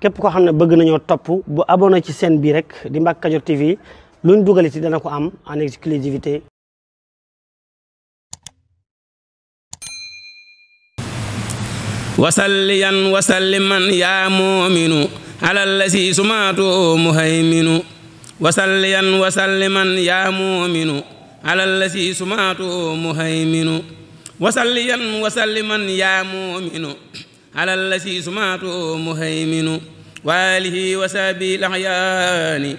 képp koo xam ne bëgg nañoo topp bu abonné ci chaîne bii rek di Mbacke Kadior TV luñ dugal ci dana ko am en exclusivité. wasalliyan wasalliman yaa mu'minu alal lazi sumaatu muhayminu wasalliyan wasalliman yaa mu'minu alal lazi sumaatu muhayminu wasalliyan wasalliman yaa mu'minu alal lazi sumaatu muhayminu waalihi wa sahbihi al-ahyaani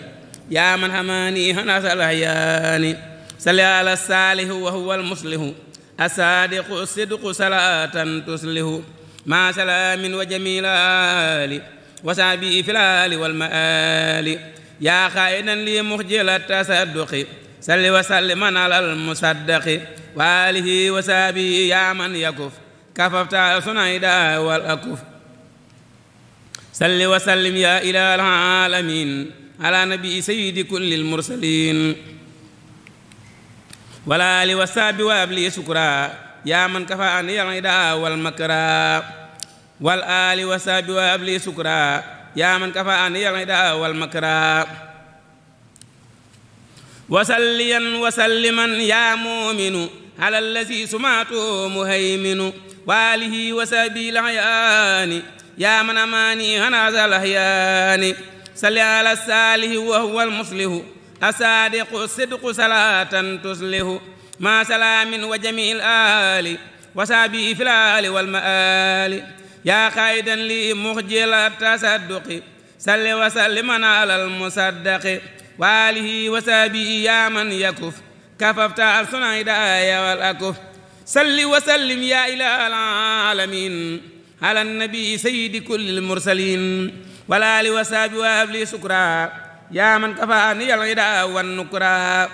yaa man hamaani hanasal ahyaani salli ala saalihu wa huwa al-muslihu as-saadiqu sidqu salaatan tuslihu ma salaamin wa jamiil aali wa sahbihi fil aali wal maali yaa xaayidan li muxjila tasadduqi salli wa salliman alal musaddaqi wa alihi wa sahbihi yaa man yakuf kafafta sunayda wal akuf salli wa sallim yaa ilaahal aalamiin ala nabi sayyidi kullil mursaliin wal aali wa sahbihi wa abli sukra yaa man kafaani al ida wal makra wal aali wa sahbihi wa abli sukra yaa man kafaani al ida wal makra wasalliyan wasalliman yaa mu'minu ala allazi sumaatu muhayminu wa alihi wa sahbihi al-ahyaani yaa man amaani hanaza al-ahyaani salli ala saalihi wa huwa al-muslihu as-saadiqu sidqu salaatan tuslihu ma salaamin wa jamiil aali wa sahbihi fil aali wal maali yaa qaa'idan li muxjila tasadduqi salli wa salliman ala al-musaddaqi wa alihi wa sahbihi yaa man yakuf kafafta sunayda wal akuf salli wa sallim yaa ilaahal aalamiin ala nabi sayyidi kullil mursaliin wal aali wa sahbihi wa abli sukra yaa man kafaani al ida wan nukra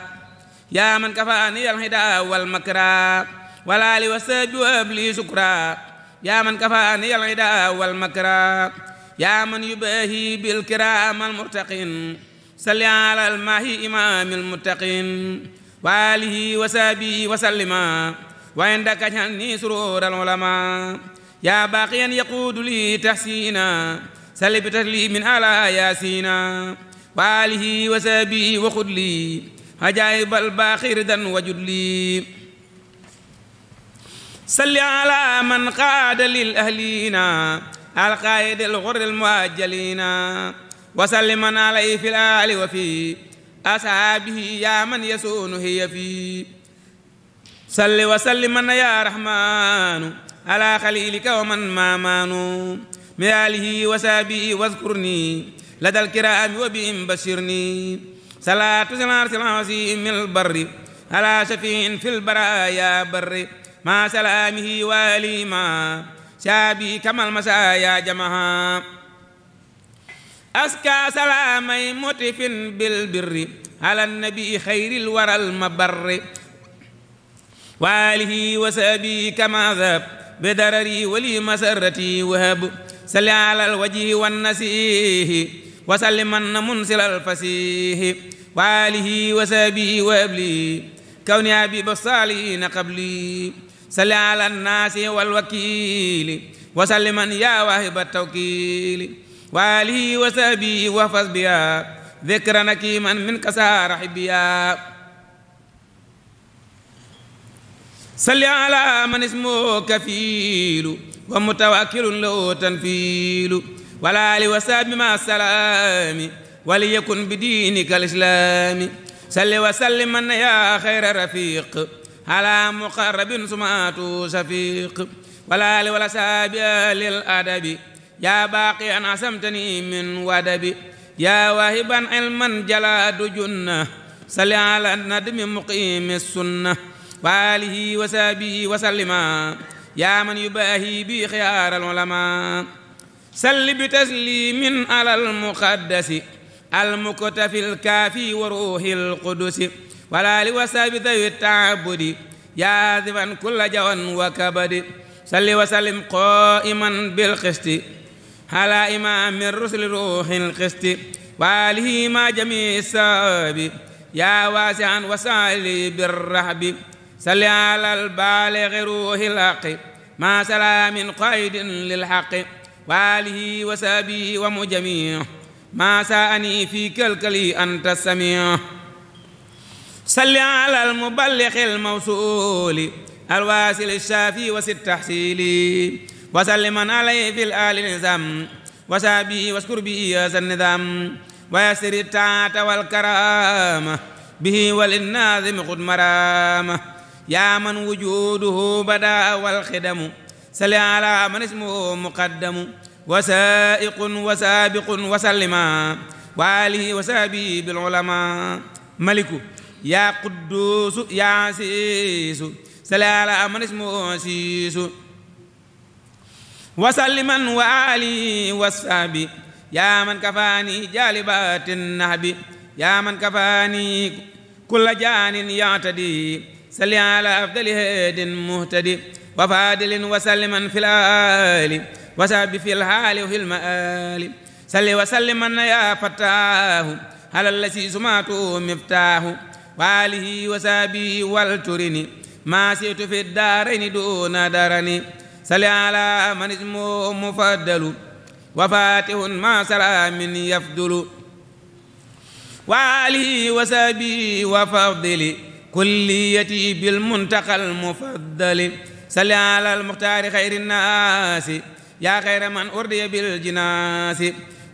yaa man kafaani al ida wal makra wal aali wa sahbihi wa abli sukra yaa man kafaani al ida wal makra yaa man yubaahi bil kiraam al murtaqin salli ala al maahi imaamil muttaqin wa alihi wa sahbihi wa sallima wa indaka janni surural ulama yaa baaqiyan yaquudu li tahsina salli bi taslimin ala yaasina wa alihi wa sahbihi wa xud li ajaayibal baaxir dan wajud li salli ala man qaada lil ahlina al qaayidil ghurril muajjalina wa salliman alayhi fil aali wa fi ashaabihi yaa man yasuunu hiya fi salli wa salliman yaa rahmaanu ala xaliilika wa man maamaanu min aalihi wa sahbihi wazkurni ladal kiraami wa bihim bashirni salaatu silaamil barri ala shafiin fil baraaya barri ma salaamihi wa alihi ma shaabi kamal masaaya jamaha aska salaamay mutifin bil birri ala nabi xayril waral mabarri wa alihi wa sahbihi kama dhab bidarari wali masarrati wahab salli ala alwajhi wan nasihi wa salliman munsil alfasihi wa alihi wa sahbihi wa abli kawni habib salihin qabli salli ala annasi wal wakili wa salliman ya wahib at-tawkili wa alihi wa sahbihi wa fas biya dhikran hakiman min kasar hibiya salli ala man ismuhu kafilu wa mutawakkilun lahu tanfilu wal ali wa sahbihi ma salami waliyakun bidinika al-islami salli wa salliman ya khayra rafiq ala muqarrabin sumatu shafiq wal ali wa sahbihi lil adabi yaa baaqiyan asamtani min wadabi yaa waahiban ilman jalaadu junna salli ala nadmi muqiimi sunna wa alihi wa sahbihi wa sallima yaa man yubaahi bi xiyaaral ulama salli bi taslimin alal muqaddasi al muktafil kaafi wa ruuhil qudusi wa alihi wa sahbihi dawi taabudi yaa ziban kulla jawan wa kabadi salli wa sallim qaa'iman bil qisti ala imaami rusuli ruuhil qisti wa alihi ma jamii saabi yaa waasi'an wa saali birrahbi salli ala albaalighi ruuhil haqqi ma salaamin qaa'idin lil haqqi وآله وصحبه ومجميع ما ساءني في كلكلي أنت السميع صل على المبلغ الموصول الواصل الشافي وسط تحصيلي وسلم عليه في الآل النظام وصحبه واشكر به هذا النظام ويسر الطاعة والكرامة به وللناظم خذ مرامة يا من وجوده بدا والخدم صل على من اسمه مقدم وسائق وسابق وسلما وآله وصحبه بالعلماء ملك يا قدوس يا عزيز صل على من اسمه عزيز وسلما وآله وصحبه يا من كفاني جالبات النهب يا من كفاني كل جان يعتدي صل على أفضل هاد مهتدي وفادل وسلما في الآل وساب في الحال وفي المآل صل وسلما يا فتاه على الذي سمعته مفتاح وآله وسابه والترني ما سئت في الدارين دون درني صل على من اسمه مفضل وفاتح ما سلام يفضل وآله وسابه وفضل كليتي بالمنتقى المفضل صل على المختار خير الناس يا خير من أرضي بالجناس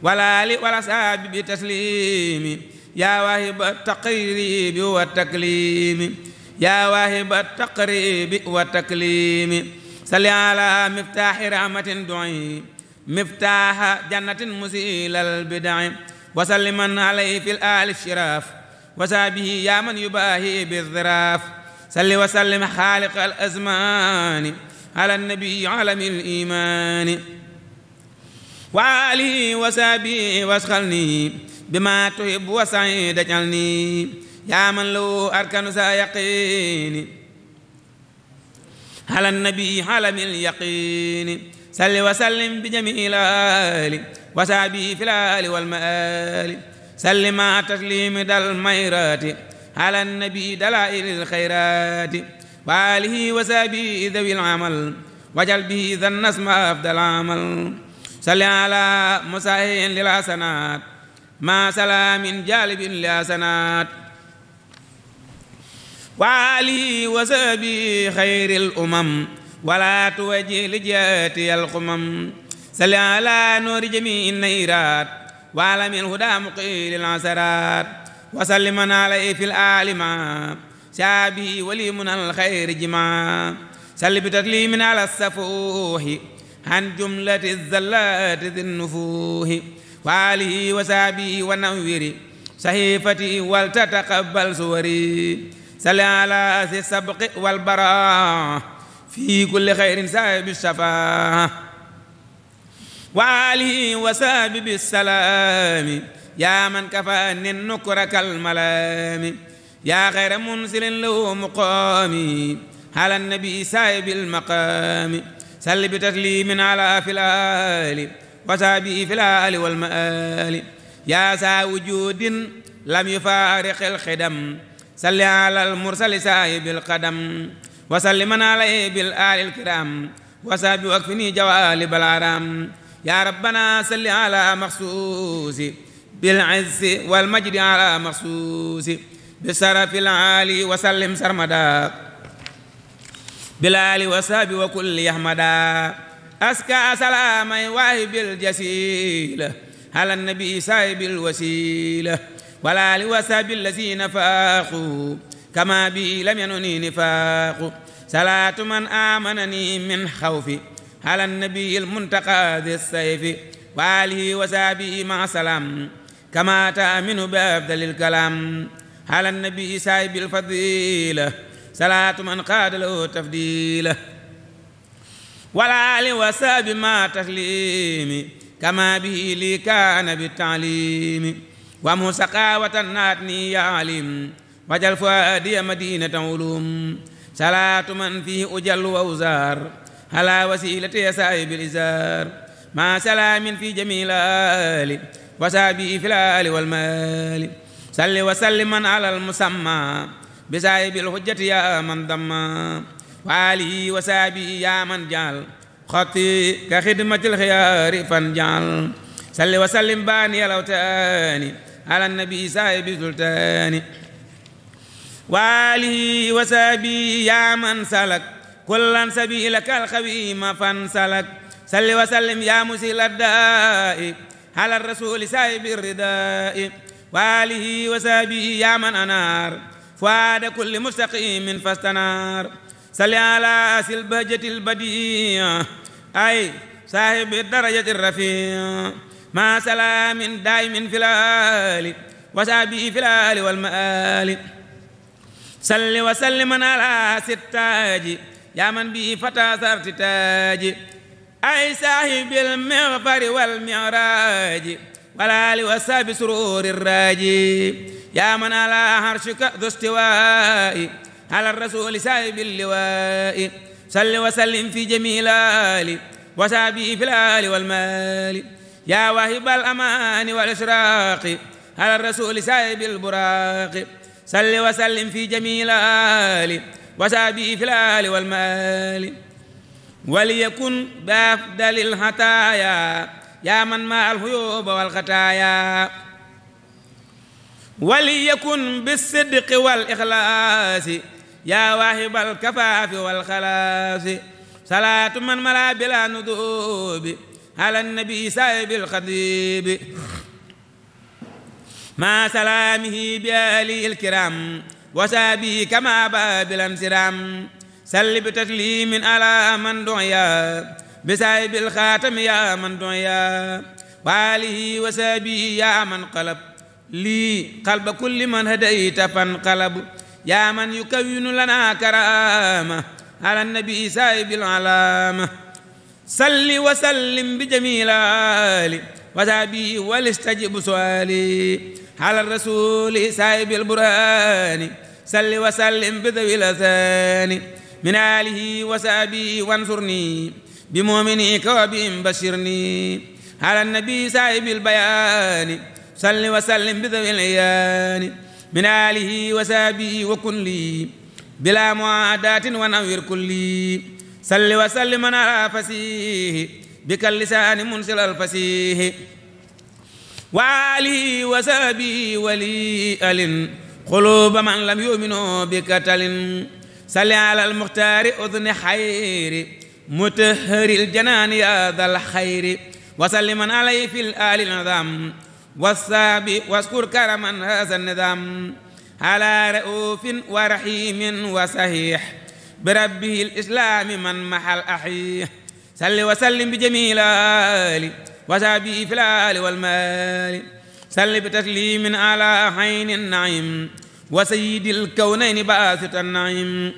والآل والأصحاب بتسليم يا واهب التقريب والتكليم يا واهب التقريب والتكليم صل على مفتاح رحمة دعي مفتاح جنة مسيل البدع وسلم عليه في الآل الشراف وسابه يا من يباهي بالظراف صل وسلم خالق الأزمان على النبي عالم الإيمان وآله وسابه واسخلني بما تحب وسعيد اجعلني يا من له أركان سيقين على النبي عالم اليقين صل وسلم بجميع الآل وسابه في الآل والمآل سلم مع تسليم الميرات على النبي دلائل الخيرات وآله وسابه ذوي العمل وجل به ذا النسم أفضل عمل صل على مساهين للحسنات مع سلام جالب للحسنات وآله وسابه خير الأمم ولا توجه لجهاتي القمم صل على نور جميع النيرات وعلم الهدى مقيل العسرات وسلم عليه في الآل مع شابه ولي من الخير جماع صل بتسليم على السفوح عن جملة الزلات ذي النفوح وآله وصحبه ونوّر صحيفتي ولتتقبل صوري صل على ذي السبق والبراء في كل خير سائب الشفاعة وآله وصحبه بالسلام يا من كفاني النكر كالملام يا خير منزل له مقامي على النبي سائب المقام صل بتسليم على في الآل وصحبه في الآل والمآل يا سا وجود لم يفارق الخدم صل على المرسل سائب القدم وسلم عليه بالآل الكرام وصحبه واكفني جوالب العرام يا ربنا صل على مخصوص بالعز والمجد على مخصوص بالشرف العالي وسلم سرمدا بالآل وصحبه وكل يحمدا أسكى سلام واهب الجسيل على النبي سايب الوسيلة والآل وصحبه الذين فاقوا كما بي لم ينني نفاق صلاة من آمنني من خوفي على النبي المنتقى ذي السيف وآله وصحبه مع سلام كما تأمن بأفضل الكلام على النبي سايب الفضيلة صلاة من قاد له تفضيله والآل وصحبه مع تسليم كما به لي كان بالتعليم ومسقاوة ناتني يا عليم وجل فؤادي مدينة علوم صلاة من فيه أجل وأوزار على وسيلة سائب الإزار مع سلام في جميع الآل وصحبه في الآل والمال صل وسلم على المسمى بسائب الحجة يا من ضم وآله وصحبه يا من جعل خطي كخدمة الخيار فانجعل صل وسلم باني الأوتان على النبي صاحب السلطان وآله وصحبه يا من سلك كلا سبيلك الخويم فانسلك صل وسلم يا مسيل الداء على الرسول صاحب الرداء وآله وصحبه يا من أنار فؤاد كل مستقيم فاستنار صل على البهجة البديع أي صاحب الدرجة الرفيع مع سلام دائم في الآل وصحبه في الآل والمآل صل وسلم على ستاج يا من به فتى صرت تاج أي صاحب المغفر والمعراج والآل وصحب سرور الراجي يا من على عرشك ذو استواء على الرسول صاحب اللواء صل وسلم في جميع الآل وصحبه في الآل والمال يا واهب الأمان والإشراق على الرسول صاحب البراق صل وسلم في جميع الآل وصحبه في الآل والمال وليكن بأفضل الهتايا يا من مع الهيوب والخطايا وليكن بالصدق والإخلاص يا واهب الكفاف والخلاص صلاة من ملا بلا ندوب على النبي صاحب الخطيب مع سلامه بآله الكرام وصحبه كما باب الانسرام سل بتسليم على من دعيا بصاحب الخاتم يا من دعيا وآله وصحبه يا من قلب لي قلب كل من هديت فانقلب يا من يكون لنا كرامة على النبي صاحب العلامة صل وسلم بجميل آله وصحبه ولستجب سؤالي على الرسول صاحب البرهان صل وسلم بذوي الأذان من آله وصحبه وانصرني بمؤمنيك وبهم بشرني على النبي صاحب البيان صل وسلم بذوي العيان من آله وصحبه وكن لي بلا معاداة ونوير كلي صل وسلم على فسيه بك اللسان منزل الفسيه وآله وصحبه ولي أل قلوب من لم يؤمنوا بكتل صل على المختار أذن خير متهر الجنان يا ذا الخير وسلم عليه في الآل النظام والصحب واذكر كرما هذا النظام على رؤوف ورحيم وصحيح بربه الإسلام من محل أحيه صل وسلم بجميل آل وصحبه في الآل والمال صل بتسليم على عين النعيم وسيد الكونين باسط النعيم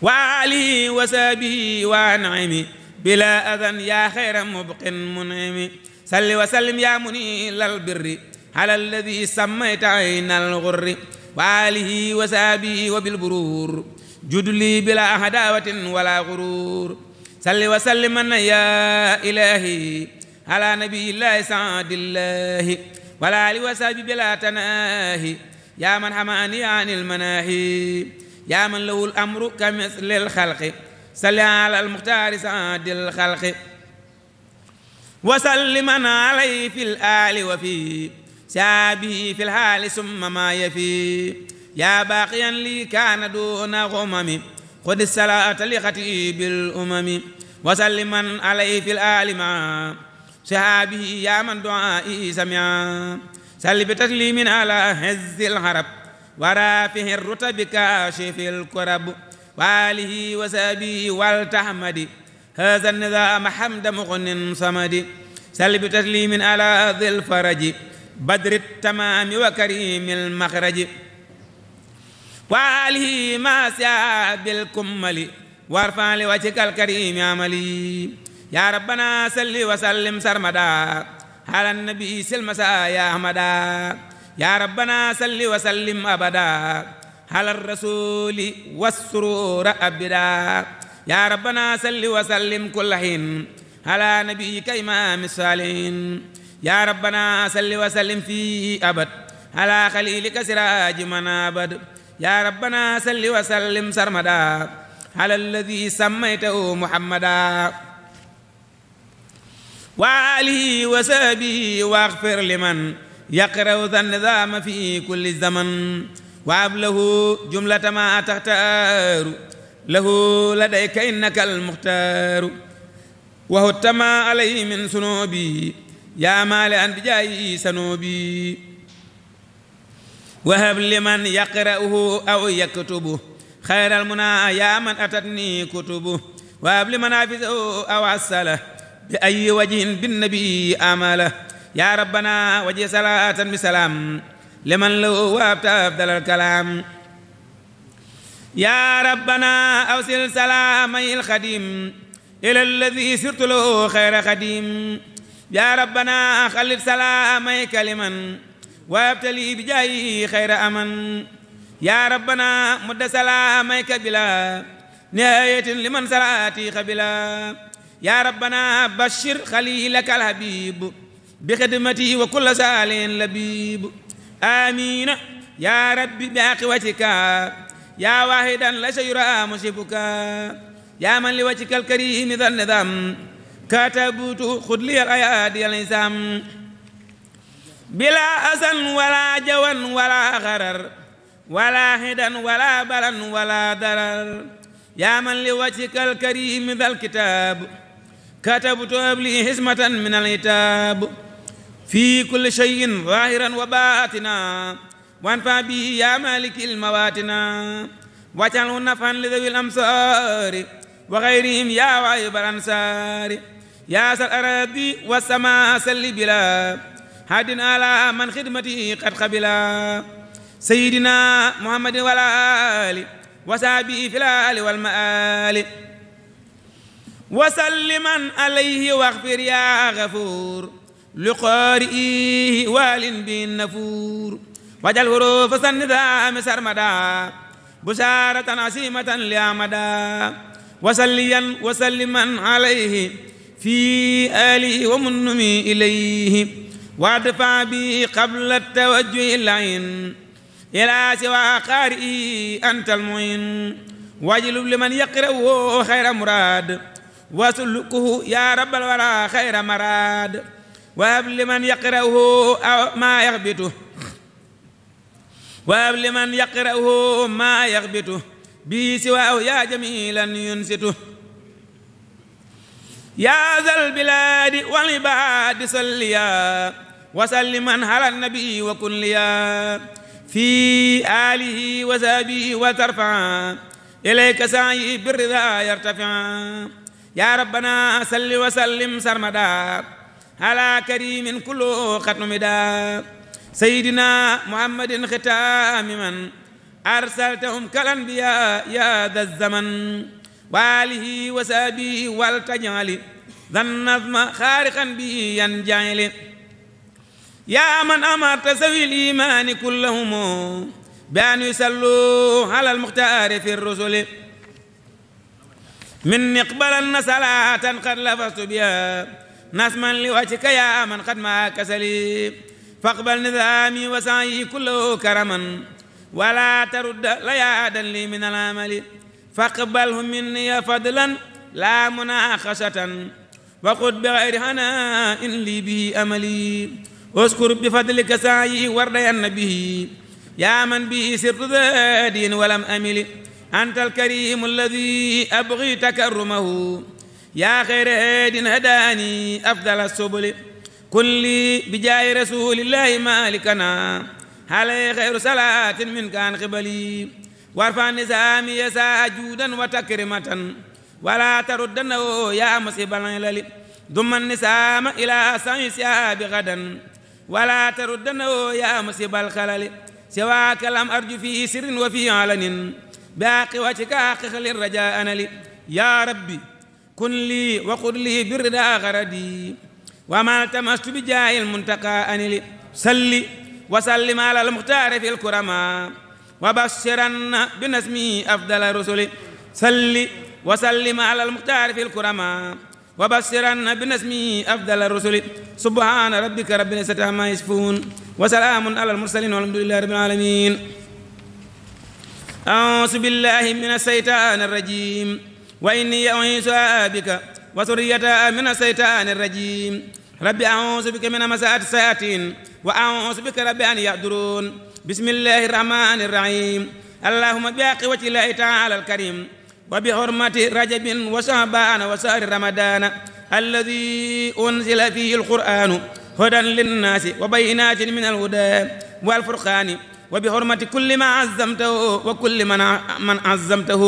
وآله وصحبه وانعم بلا أذن يا خير مبق منعم صل وسلم يا منيل البر على الذي سميت عين الغر وآله وصحبه وبالبرور جد لي بلا هداوة ولا غرور صل وسلم يا إلهي على نبي الله سعد الله ولا آله وصحبه بلا تناهي يا من حماني عن المناهي يا من له الأمر كمثل الخلق صل على المختار سعد الخلق وسلم عليه في الآل وفي شابه في الحال ثم ما يفي يا باقيا لي كان دون غمم خذ الصلاة لخطيب الأمم وسلم عليه في الآل مع شهابه يا من دعائي سمع سل بتسليم على هز الحرب ورافه الرتب كاشف الكرب وآله وصحبه والتحمد هذا النظام حمد مغن صمد سل بتسليم على ذي الفرج بدر التمام وكريم المخرج وآله ما سعى بالكمل وارفع لوجهك الكريم عملي يا ربنا سل وسلم سرمدا على النبي سلمسا يا أحمدا يا ربنا سل وسلم أبدا على الرسول والسرور أبدا يا ربنا سل وسلم كل حين على نبيك إمام الصالحين يا ربنا سل وسلم في أبد على خليلك سراج من أبد يا ربنا سل وسلم سرمدا على الذي سميته محمدا وآله وصحبه واغفر لمن يقرأ ذا النظام في كل زمن وأبله جملة ما تختار له لديك إنك المختار وهت ما عليه من سنوبي يا مالئا بجاي سنوبي وهب لمن يقرأه أو يكتبه خير المنى يا من أتتني كتبه وهب لمن حفظه أو عسله بأي وجه بالنبي آماله يا ربنا وجه صلاة بسلام لمن له وابت أفضل الكلام يا ربنا أوصل سلامي الخديم إلى الذي سرت له خير خديم يا ربنا خلد سلاميك لمن وابتلي بجاي خير أمن يا ربنا مد سلاميك بلا نهاية لمن صلاتي خبلا يا ربنا بشر خليلك الحبيب بخدمتي وكل سال لبيب آمين يا ربي بأقوتك يا واحدا ليس يرى مصيبك يا من لوجهك الكريم ذا النظام كتبت خذ لي الأيادي الإنسان بلا أسن ولا جوان ولا غرر ولا هدى ولا بلا ولا ضرر يا من لوجهك الكريم ذا الكتاب كتبت لي حزمة من الكتاب في كل شيء ظاهرا وباطنا وانفع به يا مالك المواتنا واجعله نفعا لذوي الأمصار وغيرهم يا واهب الأنصار يا سر الأراضي والسماء سل بلا هاد على من خدمته قد قبلا سيدنا محمد والآل وصحبه في الآل والمآل وسلما عليه واغفر يا غفور لقارئه وال بالنفور وجل حروف النظام سرمدا بشارة عسيمة لأمدا وسليا وسلما عليه في آله ومنمي إليه وادفع به قبل التوجه اللعين إلى سوى قارئه أنت المعين واجلب لمن يقرأه خير مراد وسلكه يا رب الورى خير مراد وهب لمن يقرأه ما يغبطه وهب لمن يقرأه ما يغبطه به سواه يا جميلا ينسته يا ذا البلاد والعباد صليا وسلما على النبي وكن ليا في آله وصحبه وترفع إليك سعي بالرضا يرتفع يا ربنا صل وسلم سرمدا على كريم كله ختم مدا سيدنا محمد ختام من أرسلتهم كالأنبياء يا ذا الزمن وآله وصحبه والتجعل ذا النظم خارقا به ينجعل يا من أمرت سوي الإيمان كلهم بأن يصلوا على المختار في الرسل من اقبلن صلاة قد لفظت بها نسما لوجهك يا من قد ما كسلي فاقبل نظامي وسعي كله كرما ولا ترد ليادا لي من العمل فاقبله مني فضلا لا مناقشة وخذ بغير هناء لي به أملي اذكر بفضلك سعي وردين به يا من به سرت ذا دين ولم أمل أنت الكريم الذي أبغي تكرمه يا خير هاد هداني أفضل السبل كن لي بجاه رسول الله مالكنا عليه خير صلاة منك عن قبلي وارفع نسامي يسا جودا وتكرمة ولا تردنه يا مصيب العلل ضم النسام إلى سعيسها بغدا ولا تردنه يا مصيب الخلل سواك لم أرجو في سر وفي علن باقي وجهك أخل الرجاء أنا لي يا ربي كن لي وقل لي بردا غردي وما التمست بجاه المنتقى أني لي صلي وسلم على المختار في الكرماء وبشرن بنسمي أفضل رسل صلي وسلم على المختار في الكرماء وبشرن بنسمي أفضل الرسل سبحان ربك رب العزة عما يصفون وسلام على المرسلين والحمد لله رب العالمين أعوذ بالله من الشيطان الرجيم وإني أعيذها بك وذريتها من الشيطان الرجيم رب أعوذ بك من همزات الشياطين وأعوذ بك رب أن يحضرون بسم الله الرحمن الرحيم اللهم بحق وجه الله تعالى الكريم وبحرمة رجب وشعبان وشهر رمضان الذي أنزل فيه القرآن هدى للناس وبينات من الهدى والفرقان وبحرمة كل ما عزمته وكل من عزمته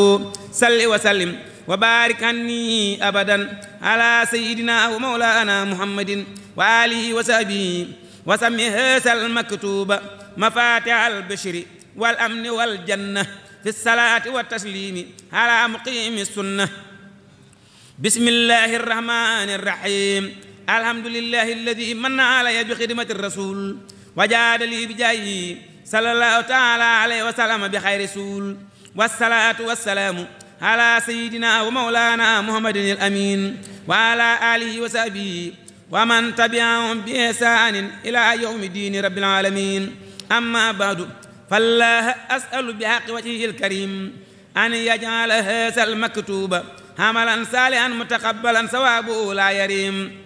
صل وسلم وبارك عني أبدا على سيدنا ومولانا محمد وآله وصحبه وسم هذا المكتوب مفاتح البشر والأمن والجنة في الصلاة والتسليم على مقيم السنة. بسم الله الرحمن الرحيم الحمد لله الذي من علي بخدمة الرسول وجاد لي بجاهه صلى الله تعالى عليه وسلم بخير رسول والصلاة والسلام على سيدنا ومولانا محمد الأمين وعلى آله وصحبه ومن تبعهم بإحسان إلى يوم الدين رب العالمين. أما بعد فالله أسأل بحق وجهه الكريم أن يجعل هذا المكتوب عملا صالحا متقبلا ثوابه لا يريم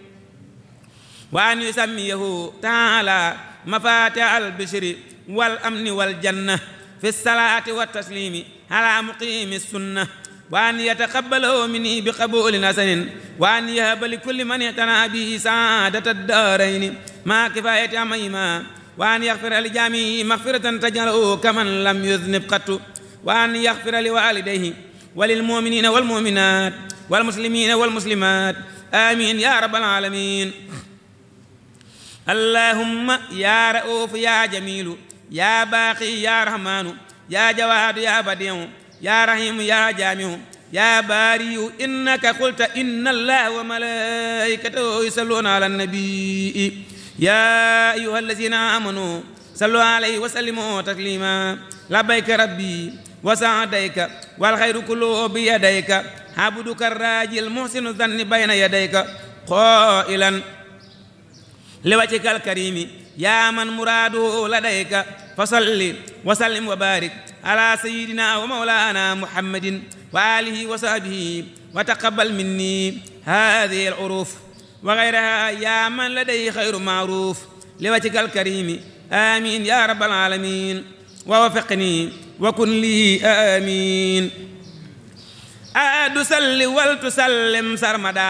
وأن يسميه تعالى مفاتح البشر والأمن والجنة في الصلاة والتسليم على مقيم السنة وأن يتقبله مني بقبول حسن وأن يهب لكل من اعتنى به سعادة الدارين مع كفاية عميما وأن يغفر لجميع مغفرة تجعله كمن لم يذنب قط وأن يغفر لوالديه وللمؤمنين والمؤمنات والمسلمين والمسلمات آمين يا رب العالمين. اللهم يا رؤوف يا جميل يا باقي يا رحمن يا جواد يا بديع يا رحيم يا جامع يا باري إنك قلت إن الله وملائكته يصلون على النبي يا أيها الذين آمنوا صلوا عليه وسلموا تسليما. لبيك ربي وسعديك والخير كله بيديك عبدك الراجي المحسن الظن بين يديك قائلا لوجهك الكريم يا من مراده لديك فصل وسلم وبارك على سيدنا ومولانا محمد وآله وصحبه وتقبل مني هذه العروف وغيرها يا من لديه خير معروف لوجهك الكريم آمين يا رب العالمين. ووفقني وكن لي آمين. أدسل ولتسلم سرمدا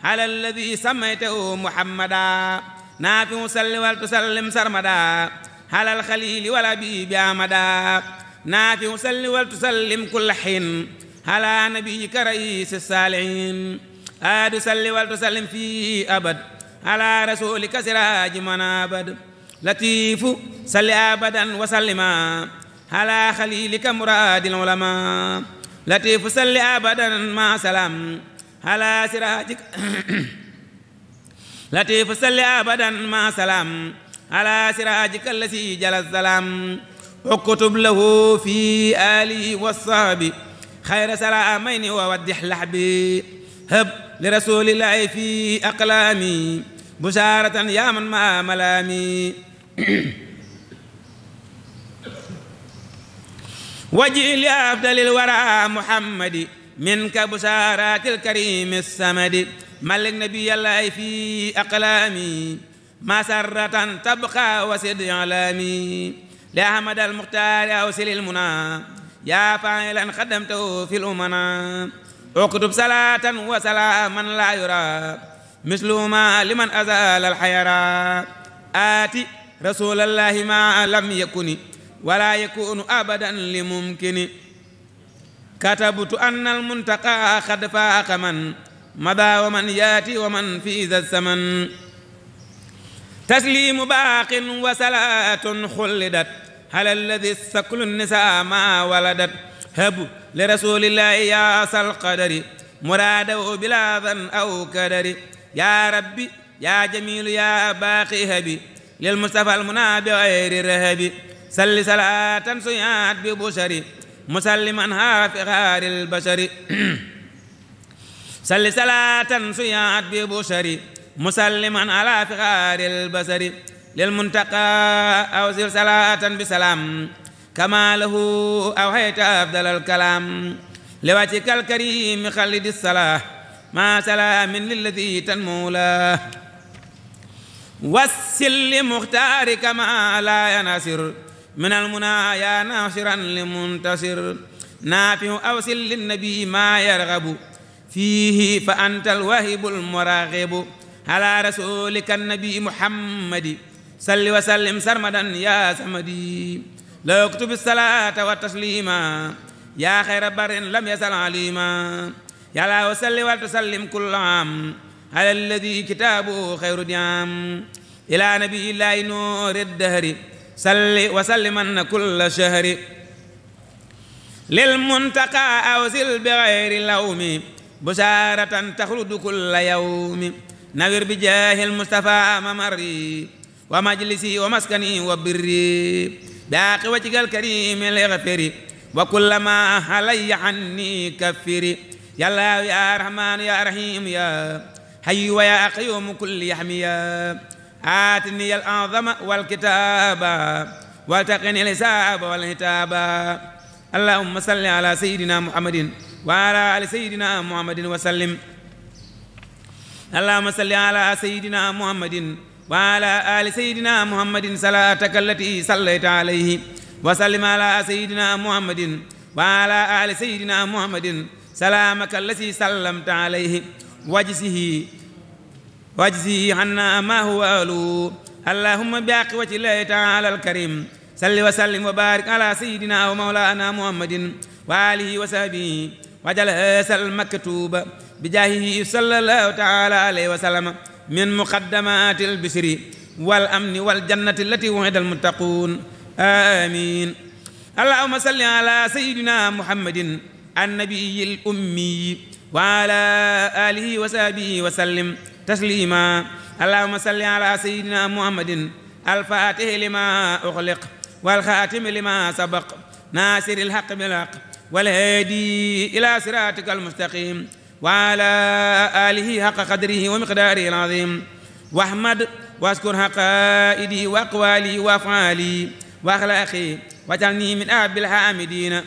على الذي سميته محمدا نافع سل ولتسلم سرمدا على الخليل والحبيب أحمدا نافع سل ولتسلم كل حين على نبيك رئيس الصالحين أدسل ولتسلم في أبد على رسولك سراج من أبد لطيف سل أبدا وسلما على خليلك مراد العلماء لطيف سل أبدا مع سلام على سراجك لطيف سل أبدا مع سلام على سراجك الذي جل الظلام اكتب له في آله والصحب خير سلامين وودح لحبي هب لرسول الله في أقلامي بشارة يا من ما ملامي وجه لأفضل الورى محمد منك بشارات الكريم السمد ملك نبي الله في أقلامي مسرة تبقى وسد علامي لأحمد المختار أوصل المنى يا فاعلا خدمته في الأمنا اكتب صلاة وسلاما لا يرى مثلهما لمن أزال الحيرة آتي رسول الله ما لم يكن ولا يكون أبدا لممكن كتبت أن المنتقى قد فاق من مضى ومن ياتي ومن في ذا الزمن تسليم باق وصلاة خلدت على الذي السكل النساء ما ولدت هب لرسول الله يا أصل القدر مراده بلا ظن أو كدر يا ربي يا جميل يا باقي هبي للمصطفى المنى بغير الرهب صل صلاة سيئات ببشر مسلما في غار البشر صل صلاة سيئات ببشر مسلما على فخار البصر للمنتقى أوصل صلاة بسلام كما له أوحيت أفضل الكلام لوجهك الكريم خلد الصلاة ما سلام للذي تنمو له وسل لمختارك ما لا ينصر من المنى يا ناصرا لمنتصر نافع أوصل للنبي ما يرغب فيه فأنت الواهب المراغب على رسولك النبي محمد صل وسلم سرمدا يا سمدي لا اكتب الصلاة والتسليما يا خير بر لم يزل عليما يا لا وسل وتسلم كل عام على الذي كتابه خير ديام إلى نبي الله نور الدهر صل وسلم كل شهر للمنتقى أوزل بغير لوم بشارة تخلد كل يوم نوير بجاه المصطفى ممري ومجلسي ومسكني وبري باقي وجهك الكريم الاغفري وكل ما علي عني كفري يا الله يا رحمن يا رحيم يا حي ويا قيوم كل يحميا آتني الأعظم والكتاب والتقني الحساب والهتاب اللهم صل على سيدنا محمد وعلى آل سيدنا محمد وسلم اللهم صل على سيدنا محمد وعلى آل سيدنا محمد صلاتك التي صليت عليه وسلم على سيدنا محمد وعلى آل سيدنا محمد سلامك الذي سلمت عليه واجزه عنا ما هو أهله اللهم بحق وجه الله تعالى الكريم صل وسلم وبارك على سيدنا ومولانا محمد وآله وصحبه وجل هذا المكتوب بجاهه صلى الله تعالى عليه وسلم من مقدمات البشر والأمن والجنة التي وعد المتقون آمين اللهم صل على سيدنا محمد النبي الأمي وعلى آله وصحبه وسلم تسليما اللهم صل على سيدنا محمد الفاتح لما أغلق والخاتم لما سبق ناصر الحق بالحق والهادي إلى صراطك المستقيم وعلى آله حق قدره ومقداره العظيم واحمد واذكر حقائدي وأقوالي وأفعالي وأخلاقي واجعلني من أحب الحامدين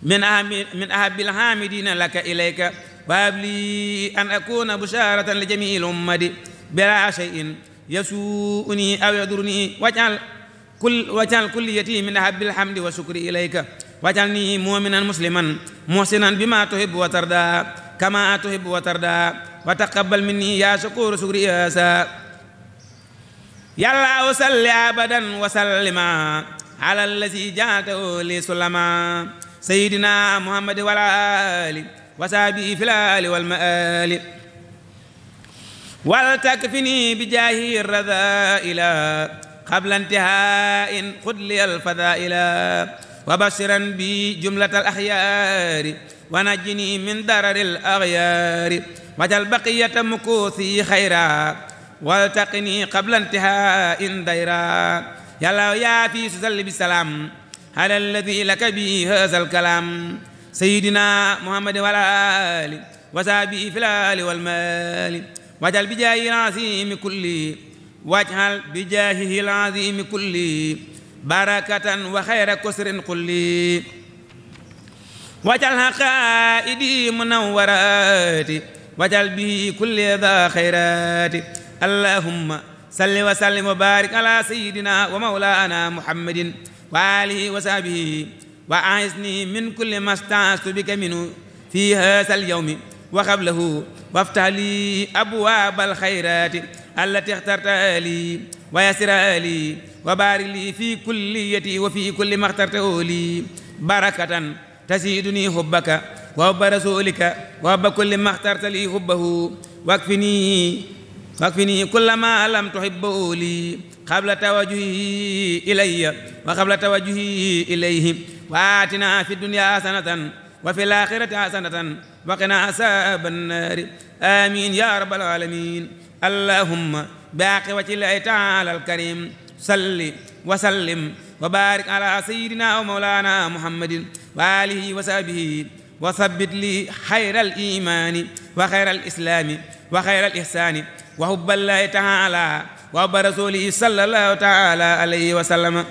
من أحب الحامدين لك إليك وهب لي أن أكون بشارة لجميع الأمة بلا شيء يسوءني أو يضرني واجعل كليتي من أحب الحمد والشكر إليك واجعلني مؤمنا مسلما محسنا بما تحب وترضى كما تحب وترضى وتقبل مني يا شكور شكري يا الله وصل أبدا وسلم على الذي جعلته لي سلما سيدنا محمد والآل وصحبه في الآل والمآل ولتكفني بجاه الرذائل قبل انتهاء خذ لي الفضائل وبشرا بجملة الأخيار ونجني من ضرر الأغيار واجعل بقية مكوثي خيرا والتقني قبل انتهاء ديرا يا الله يا في سل بالسلام على الذي لك به هذا الكلام سيدنا محمد والآل وصحبه في الآل والمال واجعل بجاهه العظيم كل واجعل بجاهه العظيم كل بركة وخير كسر كل واجعل حقائدي منورات واجعل به كل ذا خيرات اللهم صل وسلم وبارك على سيدنا ومولانا محمد وآله وصحبه وأعزني من كل ما استعذت بك منه في هذا اليوم وقبله وافتح لي أبواب الخيرات التي اخترتها لي ويسرها لي وبارك لي في كليتي وفي كل ما اخترته لي بركة تزيدني حبك وحب رسولك وحب كل ما اخترت لي حبه واكفني كل ما لم تحبه لي قبل توجهي إلي وقبل توجهي إليه وآتنا في الدنيا حسنة وفي الآخرة حسنة وقنا عذاب النار آمين يا رب العالمين اللهم بعقبة الله تعالى الكريم صل وسلم وبارك على سيدنا ومولانا محمد وآله وصحبه وثبت لي خير الإيمان وخير الإسلام وخير الإحسان وحب الله تعالى وحب رسوله صلى الله تعالى عليه وسلم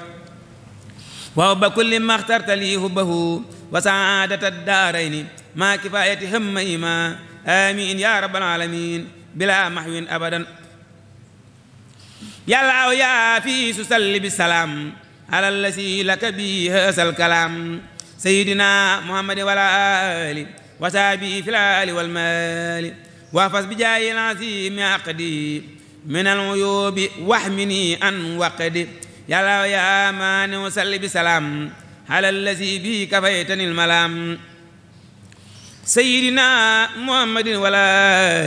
وحب كل ما اخترت لي حبه وسعادة الدارين ما كفاية همهما آمين يا رب العالمين بلا محو أبدا. يا الله يا في سل بالسلام على الذي لك به هذا الكلام سيدنا محمد وعلى آله وصحبه في الآل والمال واحفظ بجاه العظيم عقدي من العيوب واحمني عن وقدي. يا الله يا مان وسل بسلام على الذي به كفيتني الملام سيدنا محمد وعلى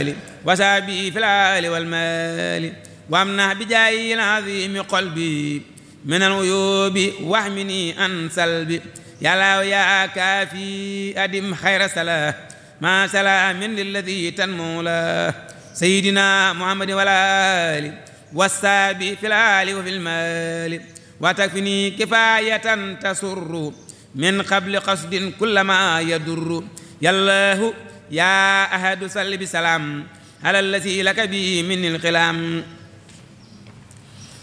آله وصحبه في الآل والمال وامنح بجاه العظيم قلبي من العيوب واحمني عن سلبي. يا الله يا كافي أدم خير سلام ما سلام من للذي تنمو له سيدنا محمد وعلى آله والسابي في الآل وفي المال وتكفني كفاية تسر من قبل قصد كل ما يضر. يا الله يا أحد صل بسلام على الذي لك به من القلام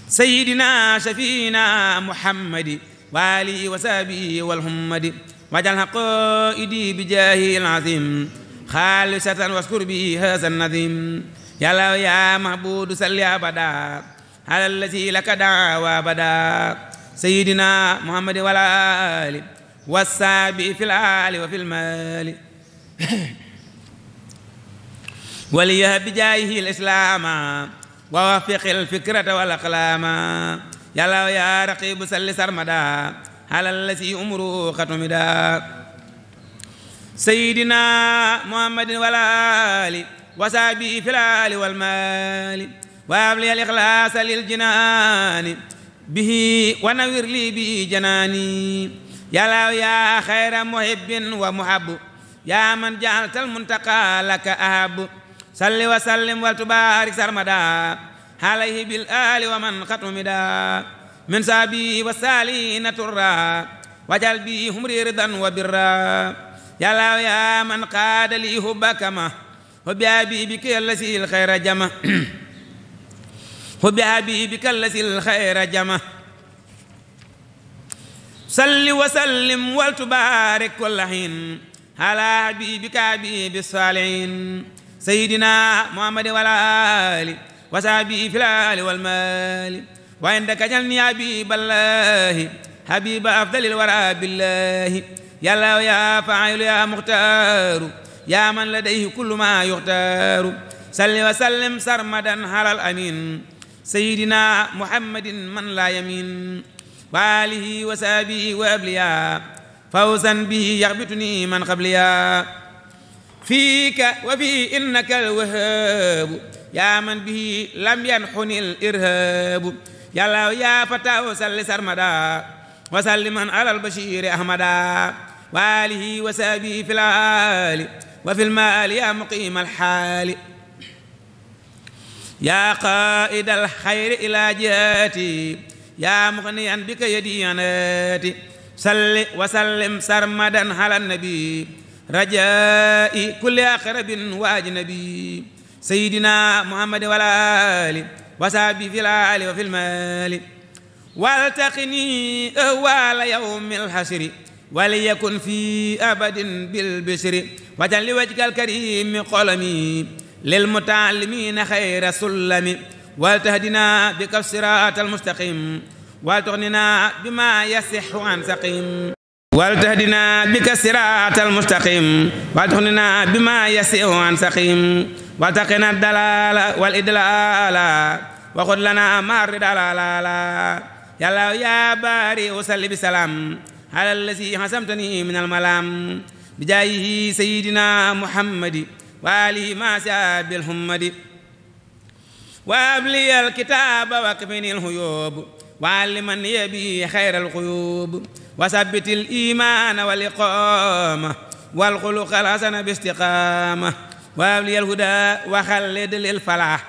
سيدنا شفينا محمد وآله وصحبه والحمد واجعل قائدي بجاهه العظيم خالصة واذكر به هذا النظيم. يا الله يا معبود صل أبدا على الذي لك دعوى أبدا سيدنا محمد وعلى آله والصحبه في الآل وفي المال وليهب بجاهه الإسلام ووفق الفكرة والأقلام. يا الله يا رقيب صل سرمدا على الذي أمره ختمدا سيدنا محمد وعلى آله وصحبه في الآل والمال وأبلي الإخلاص للجنان به ونوير لي به جناني. يا الله يا خير محب ومحب يا من جعلت المنتقى لك أحب صل وسلم وتبارك سرمدا عليه بالآل ومن ختمدا من صحبه والسالين ترى وجل بهم رضا وبرا. يا الله يا من قاد لي حبك ما وبحبيبك الذي الخير جمع وبحبيبك الذي الخير جمع صل وسلم وتبارك كل حين على حبيبك حبيب الصالحين سيدنا محمد وعلى آله وصحبه في الآل والمال وعندك جلني حبيب الله حبيب أفضل الورى بالله. يا الله يا فاعل يا مختار يا من لديه كل ما يختار صل وسلم سرمدا على الأمين سيدنا محمد من لا يمين وآله وصحبه وأبلياء فوزا به يغبطني من قبليا فيك وفي إنك الوهاب يا من به لم ينحني الإرهاب. يا الله يا فتاه صل سرمدا وسلم على البشير أحمدا وآله وصحبه في الآل وفي المال يا مقيم الحال يا قائد الخير إلى جهاتي يا مغنيا بك يدي عناتي صل وسلم سرمدا على النبي رجائي كل أقرب وأجنبي سيدنا محمد وعلى آله وصحبه في الآل وفي المال والتقني أهوال يوم الحشر وليكن في أبد بالبشر وجل لوجهك الكريم قلمي للمتعلمين خير سلم والتهدنا بك الصراط المستقيم وتغننا بما يصح عن سقيم والتهدنا بك الصراط المستقيم وتغننا بما يصح عن سقيم وتقنا الدلال والإدلال وخذ لنا ما الردلال. يا الله يا باري وسل بسلام على الذي حسمتني من الملام بجاهه سيدنا محمد وآله ما ساب الحمد وأبلي الكتاب وكفني الهيوب وعلمني به خير الغيوب وثبت الإيمان والإقامة والخلق الحسن باستقامة وأبلي الهدى وخلد للفلاح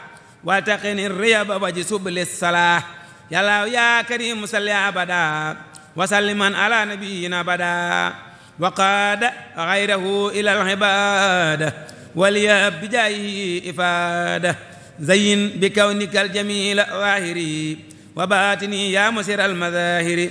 وتقني الريب وجسب للصلاح. يا الله يا كريم صل أبدا وسلما على نبينا أبدا وقاد غيره إلى العبادة وليهب بجاهه إفادة زين بكونك الجميل ظاهري وباطني يا مسر المظاهر.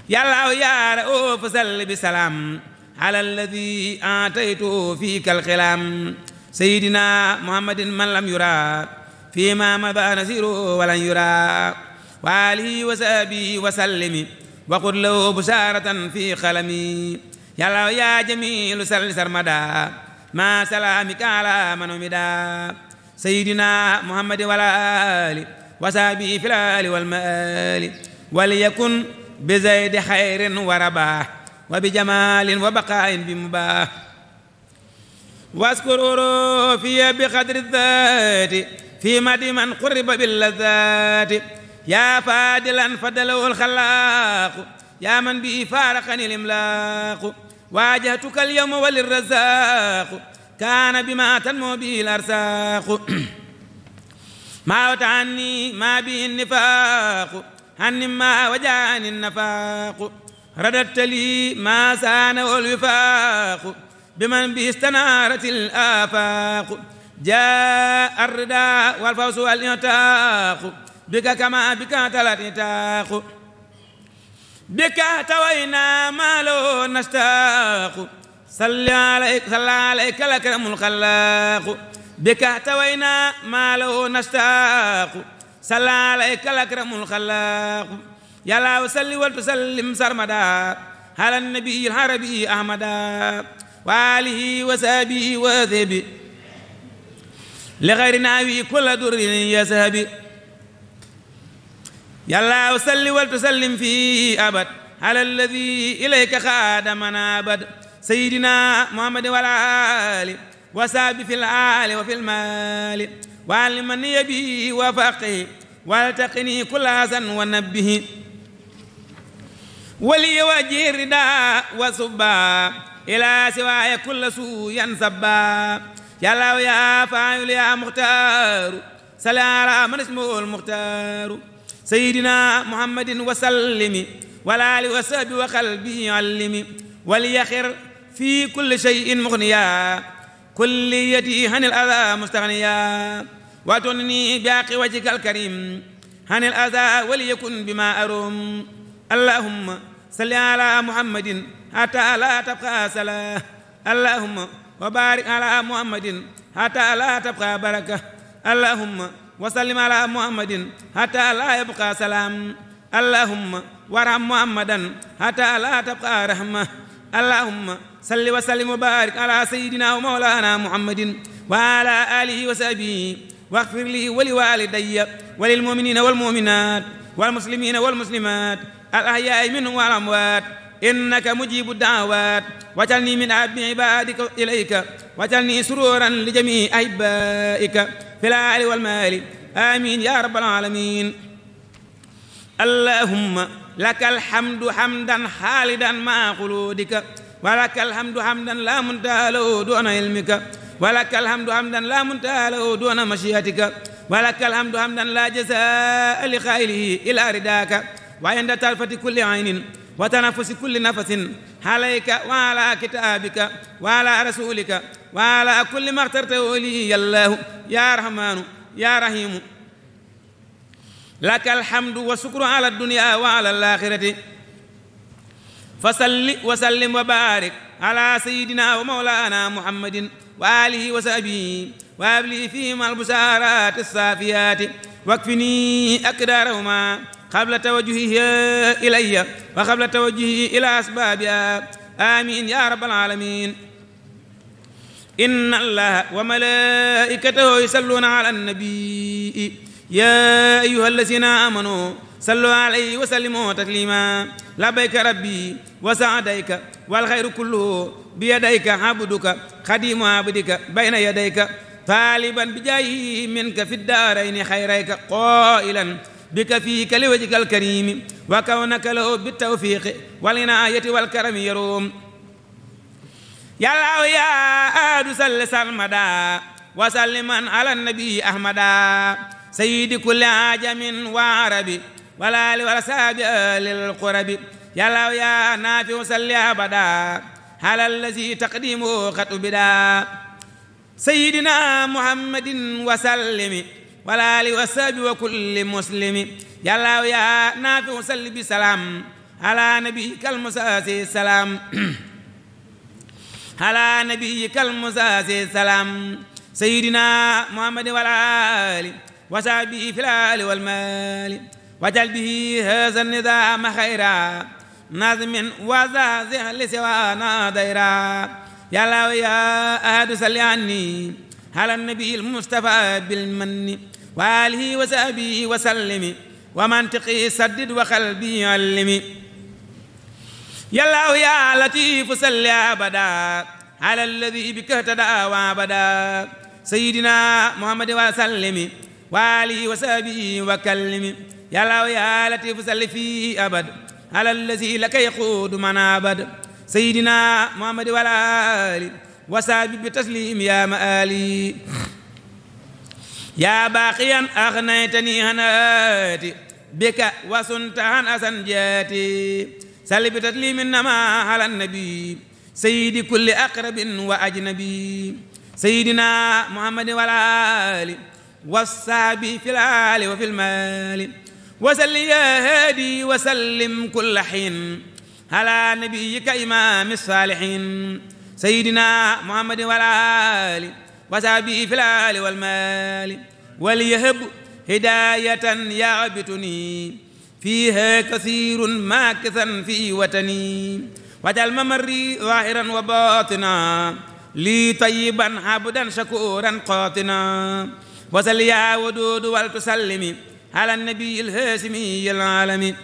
يلا يا رؤوف صل بسلام على الذي آتيته فيك الخلام سيدنا محمد من لم يرى فيما مضى نسير ولن يرى وآله وصحبه وسلم وقل له بشارة في خلمي يلا يا جميل سل سرمدا ما سلامك على من أمدا سيدنا محمد والآل وصحبه في الآل والمآل وليكن بزيد خير ورباح وبجمال وبقاء بمباح واذكروا في بقدر الذات في مد من قرب باللذات يا فادلا فدله الخلاق يا من به فارقني الإملاق واجهتك اليوم وللرزاق كان بما تنمو به الأرزاق ما وتعني ما به النفاق عن ما وجعني النفاق رددت لي ما سان والوفاق بمن به استنارت الآفاق جاء الرداء والفوز والإعتاق بك كما بك تلت نتاق بك توينا ما له نشتاق صلى عليك الأكرم الخلاق بك توينا ما له نشتاق صلى عليك الأكرم الخلاق يا الله وصل وتسلم سرمدا على النبي العربي أحمدا وآله وصحبه وذهبه لغير ناوي كل در يذهب يا الله وصل وتسلم في أبد على الذي إليك خادمنا أبد سيدنا محمد والآل وصحبه في الآل وفي المال وعلمني به وفقه والتقني كل حسن ونبه ولي وجه الرداء وصبا إلى سواي كل سوء ينسبا يا الله يا فاعل يا مختار صل على من اسمه المختار سيدنا محمد وسلم والآل وصحبه وقلبي علم وليخر في كل شيء مغنيا كليتي عن الأذى مستغنيا وتنني باقي وجهك الكريم عن الأذى وليكن بما أروم اللهم صل على محمد حتى لا تبقى صلاة اللهم وبارك على محمد حتى لا تبقى بركة اللهم وسلم على محمد حتى لا يبقى سلام اللهم وارحم محمدا حتى لا تبقى رحمة اللهم صل وسلم وبارك على سيدنا ومولانا محمد وعلى آله وصحبه واغفر لي ولوالدي وللمؤمنين والمؤمنات والمسلمين والمسلمات الأحياء منهم والأموات إنك مجيب الدعوات واجعلني من أحب عبادك إليك واجعلني سرورا لجميع أحبائك في الآل والمال آمين يا رب العالمين اللهم لك الحمد حمدا خالدا مع خلودك ولك الحمد حمدا لا منتهى له دون علمك ولك الحمد حمدا لا منتهى له دون مشيئتك ولك الحمد حمدا لا جزاء لخيله إلا رداك وعند طرفة كل عين وتنفس كل نفس عليك وعلى كتابك وعلى رسولك وعلى كل ما اخترته لي يا الله يا رحمن يا رحيم لك الحمد والشكر على الدنيا وعلى الآخرة فصل وسلم وبارك على سيدنا ومولانا محمد وآله وصحبه وابلي فيهم البشارات الصافيات واكفني أقدارهما قبل توجهه إلي وقبل توجهه إلى أسبابها آمين يا رب العالمين إن الله وملائكته يصلون على النبي يا أيها الذين آمنوا صلوا عليه وسلموا تسليما لبيك ربي وسعديك والخير كله بيديك عبدك خديم عبدك بين يديك طالبا بجاهه منك في الدارين خيريك قائلا بك فيك لوجهك الكريم وكونك له بالتوفيق والعناية والكرم يروم يا الله يا آد صل سرمدا وسلما على النبي أحمدا سيد كل عجم وعربي والآل والأصحاب للقرب يا الله يا نافع صل أبدا على الذي تقديمه قد أبدا سيدنا محمد وسلم والآل والصحب وكل مسلم يا الله يا نافع صل بسلام على نبيك المساسي السلام على نبيك المساسي السلام سيدنا محمد والآل وصحبه في الآل والمال وجل به هذا النظام خيرا نظم وزازح لسوانا ديرا يا الله يا أحد صل عني على النبي المصطفى بالمن وآله وصحبه وسلم ومنطقي سدد وقلبي علمي يا الله يا لطيف صل أبدا على الذي بك اهتدى وابدا سيدنا محمد وسلم وآله وصحبه وكلم يا الله يا لطيف صل في أبد على الذي لك يقود من أبد سيدنا محمد والآل وصحبه بتسليم يا مآلي يا باقيا أغنيتني هناتي بك وسنت عن أسنجاتي سل بتسليم إنما على النبي سيد كل أقرب وأجنبي سيدنا محمد والآل والصحابي في الآل وفي المال وسل يا هادي وسلم كل حين على نبيك إمام الصالحين سيدنا محمد والآل وصحابي في الآل والمال وليهب هداية يعبتني فيها كثير ماكثا في وطني وجعل ممري ظاهرا وباطنا لي طيبا عبدا شكورا قاطنا وسل يا ودود ولتسلمي على النبي الهاشمي العالمي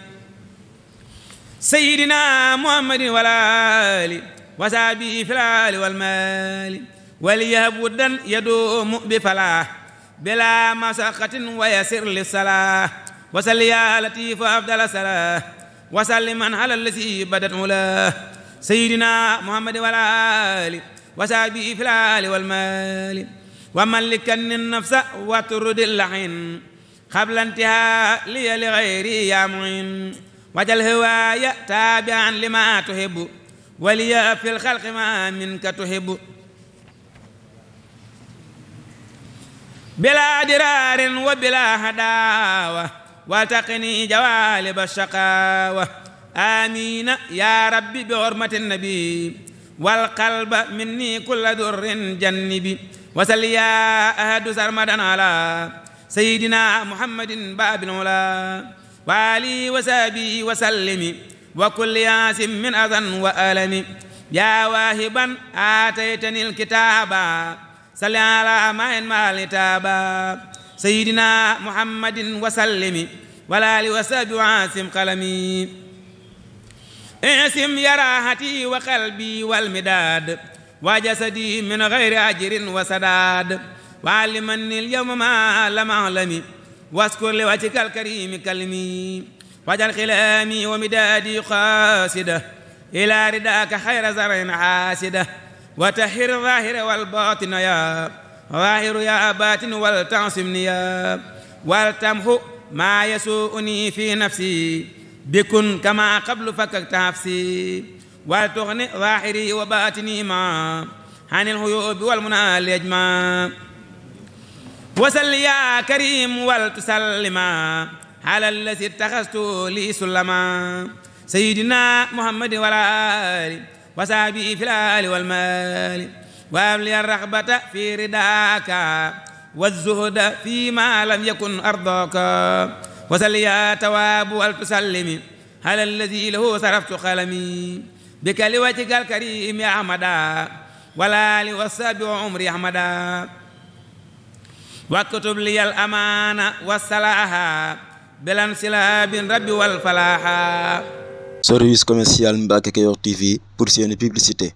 سيدنا محمد والآل وصحبه في الآل والمال وليهب ودا يدوم بفلاح بلا مساقة ويسر للصلاة وسل يا لطيف أفضل صلاة وسلم على الذي بدت علاه سيدنا محمد والآل وصحبه في الآل والمال وملكا النفس وترد اللعين قبل انتهاء لي لغيري يا معين وجل هوايا تابعا لما تحب ولي في الخلق ما منك تحب بلا درار وبلا هداوة وتقني جوالب الشقاوة آمين يا ربي بحرمة النبي والقلب مني كل در جنبي وسل يا أحد سرمدا على سيدنا محمد باب العلا وآله وصحبه وسلم وكل ياس من أذى وألم يا واهبا آتيتني الكتاب صل على ماء مع التابا سيدنا محمد وسلم والآل وصحبه وعاصم قلمي اعصم يا راحتي وقلبي والمداد وجسدي من غير أجر وسداد وعلمني اليوم ما لم أعلم واذكر لوجهك الكريم كلمي واجعل خلامي ومدادي قاصدة إلى رداك خير زرع حاسدة وتحر الظاهر والباطن يا ظاهر يا باطن ولتعصمني يا ولتمحو ما يسوءني في نفسي بكن كما قبل فككت نفسي ولتغني ظاهري وباطني ما عن الهيوب والمنى اليجمع وسل يا كريم ولتسلما على الذي اتخذت لي سلما سيدنا محمد والآل وصحبه في الآل والمال وأبلي الرغبة في رداك والزهد فيما لم يكن أرضاك وسل يا تواب ولتسلم على الذي له صرفت قلمي بك لوجهك الكريم يا أحمدا والآل والصحب وعمري أحمدا واكتب لي الأمان والصلاح بالانسلاب الرب والفلاح. Service commercial Mbacke Kadior TV pour seen publicité.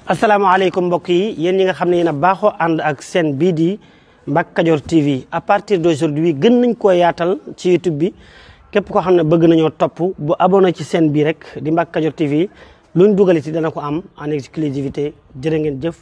asalaamaaleykum mbokk yi yéen ñi nga xam ne yéen a baaxoo ànd ak seen bii di Mbacke Kadior TV à partir d'aujourd'hui gën nañ koo yaatal ci YouTube bi képp koo xam ne bëgg nañoo topp bu abonné ci seen bii rek di Mbacke Kadior TV luñ dugal ci dana ko am en exclusivité jërë ngeen jëf.